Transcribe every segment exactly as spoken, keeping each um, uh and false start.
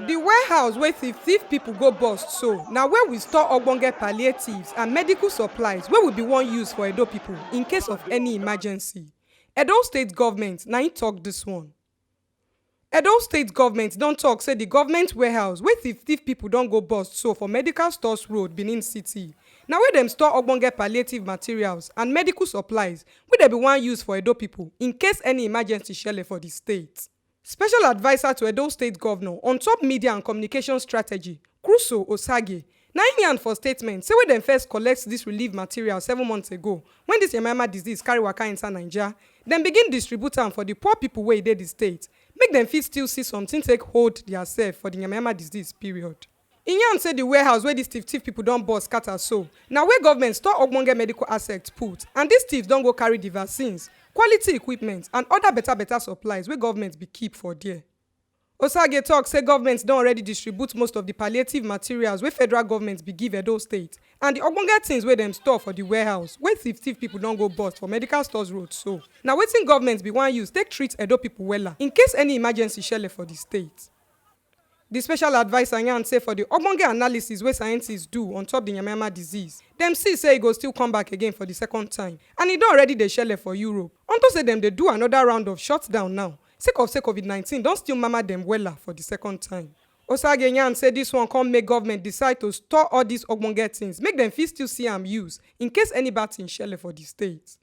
The warehouse wey thief thief people go burst so na where we store ogbonge palliatives and medical supplies wey we be wan use for Edo people in case of any emergency. Edo State government na im talk this one. Edo State government don talk say the government warehouse wey thief thief people don go burst so for Medical Stores Road, Benin City, na where dem store ogbonge palliative materials and medical supplies wey dem be wan use for Edo people in case any emergency shele for the state. Special adviser to Edo State Governor on top media and communication strategy, Crusoe Osage, na im yarn for statement say wey dem first collect this relief material seven months ago when this yamayama disease carry waka enter Naija, dem begin distribute am for the poor people wey dey the state, make dem fit still see something take hold their self for the yamayama disease period. Im yarn say the warehouse wey dis thief thief people don burst scatter so na where government store ogbonge medical assets put, and dis thieves don go carry the vaccines, quality equipment and other better better supplies wey government be keep for there. Osage talk say government don already distribute most of the palliative materials wey federal government be give Edo State, and the ogbonge things wey dem store for the warehouse wey thief thief people don go burst for Medical Stores Road so na wetin government be wan use take treat Edo people wella in case any emergency shele for the state. The special adviser yarn say for the ogbonge analysis wey scientists do on top the yamayama disease, dem see say e go still come back again for the second time, and e don already dey shele for Europe unto say dem dey do another round of shutdown now sake of say covid nineteen don still mama dem wella for the second time. Osage yarn say this one come make government decide to store all these ogbonge things make dem fit still see am use in case any bad thing shele for the state.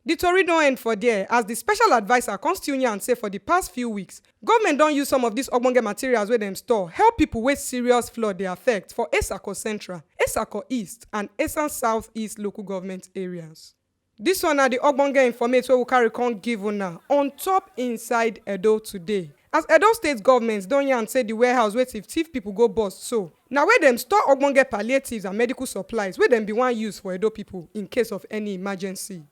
The tori don end for there as the special adviser come still yarn say for the past few weeks, government don use some of these ogbonge materials wey dem store help people wey serious flood dey affect for Esako Central, Esako East and Esan South East local government areas. This one na the ogbonge informate wey we carry come give una on top Inside Edo Today. As Edo State government don yarn say the warehouse wey thief thief people go burst so na where dem store ogbonge palliatives and medical supplies wey dem be wan use for Edo people in case of any emergency.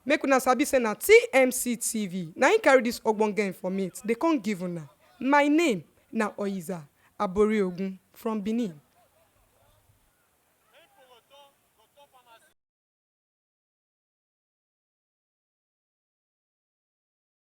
Make una sabi say na T M C T V na im carry this ogbonge informate dey come give una. My name na Oyiza Abori Ogun from Benin.